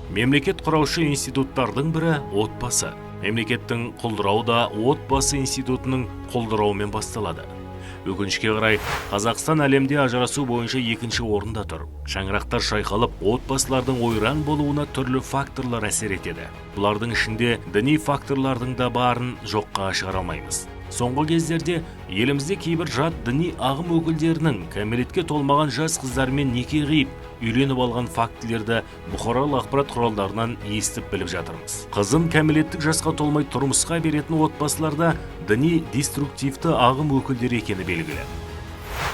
Мемлекет құраушы институттардың бірі – отбасы. Мемлекеттің құлдырауы да отбасы институтының құлдырауымен басталады. Өкінішке қарай, Қазақстан әлемде ажырасу бойынша екінші орында тұр. Шаңырақтар шайқалып, отбасылардың ойран болуына түрлі факторлар әсер етеді. Бұлардың ішінде діни факторлардың да барын жоққа шығара алмаймыз. Соңғы кездерде елімізде кейбір жат діни ағым өкілдерінің кәмелетке толмаған жас қыздармен неке қиып, үйленіп алған фактілерді бұқаралық ақпарат құралдарынан естіп біліп жатырмыз. Қызын кәмелеттік жасқа толмай тұрмысқа беретін отбасыларда діни деструктивті ағым өкілдері екені белгілі.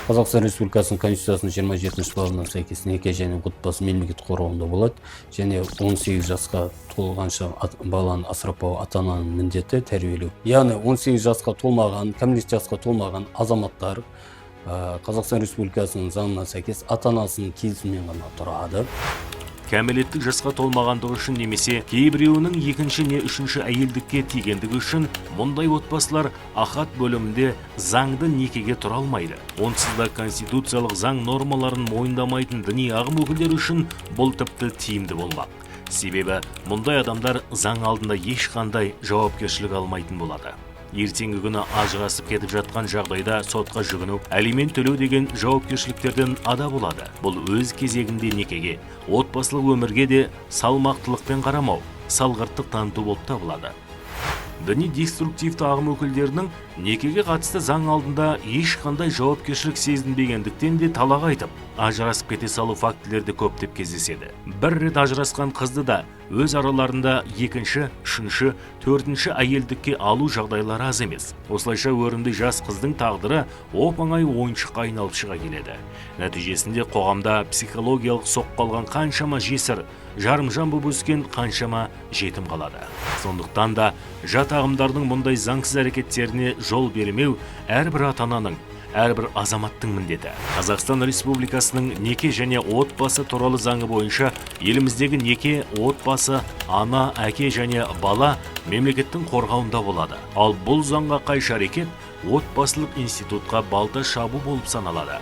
Қазақстан Республикасының Конституциясының 27-бабына сәйкес, неке және отбасы мемлекет қорғауында болады және 18 жасқа толғанша баланы асырап бағу ата ананың міндеті, тәрбиелеу. Яғни 18 жасқа толмаған, кәмелеттік жасқа толмаған азаматтар Қазақстан Республикасының заңына сәйкес ата анасының келісімімен ғана тұрады. Кәмелеттік жасқа толмағандығы үшін немесе кейбіреуінің екінші не үшінші әйелдікке тигендігі үшін мұндай отбасылар АХАТ бөлімінде заңды некеге тұра алмайды. Онсыз да конституциялық заң нормаларын мойындамайтын діни ағым өкілдері үшін бұл тіпті тиімді болмақ. Себебі мұндай адамдар заң алдында ешқандай жауапкершілік алмайтын болады. Ертеңгі күні ажырасып кетіп жатқан жағдайда сотқа жүгіну, алимент төлеу деген жауапкершіліктерден ада болады. Бұл өз кезегінде некеге, отбасылық өмірге де салмақтылықпен қарамау, салғырттық таныту болып табылады. Діни деструктивті ағым өкілдерінің некеге қатысты заң алдында ешқандай жауапкершілік сезінбегендіктен де талақ айтып, ажырасып кете салу фактілері де көптеп кездеседі. Бір рет ажырасқан қызды да өз араларында екінші, үшінші, төртінші әйелдікке алу жағдайлары аз емес. Осылайша өрімдей жас қыздың тағдыры оп оңай ойыншыққа айналып шыға келеді. Нәтижесінде қоғамда психологиялық соққы алған қаншама жесір, жарымжан болып өскен қаншама жетім қалады. Сондықтан да жат ағымдардың мұндай заңсыз әрекеттеріне жол бермеу – әрбір ата ананың, әрбір азаматтың міндеті. Қазақстан Республикасының неке және отбасы туралы заңы бойынша еліміздегі неке, отбасы, ана, әке және бала мемлекеттің қорғауында болады. Ал бұл заңға қайшы әрекет отбасылық институтқа балта шабу болып саналады.